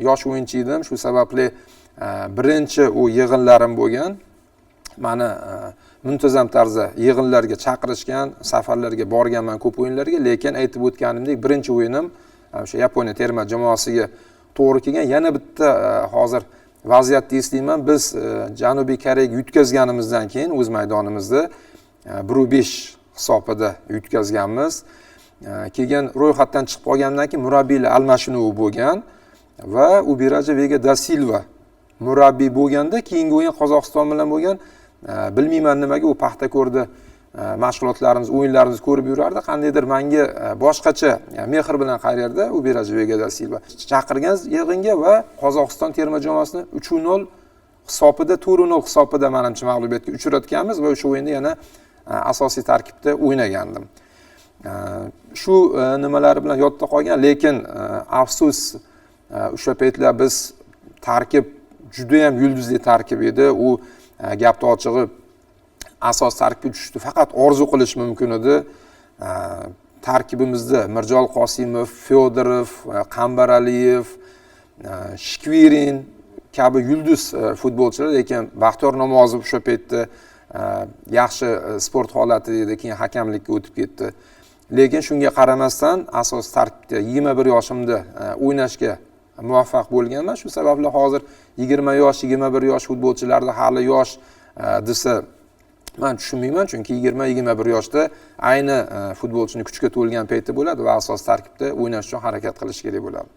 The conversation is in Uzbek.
Yosh o'yinchi edim, shu sababli birinchi u yig'inlarim bo'lgan. Mani muntazam tarzda yig'inlarga chaqirishgan, safarlarga borganman ko'p o'yinlarga, lekin aytib o'tganimdek birinchi o'yinim o'sha Yaponiya terma jamoasiga to'g'ri kelgan. Yana bitta hozir vaziyatni eslayman. Biz Janubiy Koreyaga yutqazganimizdan keyin o'z maydonimizda 1-5 hisobida yutqazganmiz. Keyin ro'yxatdan chiqib qolgandan keyin murabbiylar almashinuvi bo'lgan va Ubiraja Vega da Silva murabbiy bo'lganda keyingi o'yin Qozog'iston bilan bo'lgan. Bilmayman nimaga u Paxtako'rda mashg'ulotlarimiz, o'yinlarimizni ko'rib yurardi. Qandaydir menga boshqacha mehr bilan qarardi Ubiraja Vega da Silva. Chaqirgan yig'inga va Qozog'iston terma jamoasini 3-0 hisobida, 4-0 hisobida menimcha mag'lubiyatga uchratganmiz va o'sha o'yinda yana asosiy tarkibda o'ynagandim. Shu nimalari bilan yodda qolgan, lekin afsus, o'sha paytlar biz tarkib juda ham yulduzli tarkib edi. U gapni ochig'i asos tarkibga tushishni faqat orzu qilish mumkin edi. Tarkibimizda Mirjol Qosimov, Fyodorov, Qambaraliyev, Shkvirin kabi yulduz futbolchilar, lekin Baxtiyor Namozov o'sha paytda yaxshi sport holati edi, keyin hakamlikka o'tib ketdi. Lekin shunga qaramasdan asos tarkibda 21 yoshimda o'ynashga muvaffaq bo'lganman. Shu sababli hozir 20 yosh, 21 yosh futbolchilarda hali yosh desa men tushunmayman, chunki 20-21 yoshda ayni futbolchini kuchga to'lgan payti bo'ladi va asos tarkibda o'ynash uchun harakat qilish kerak bo'ladi.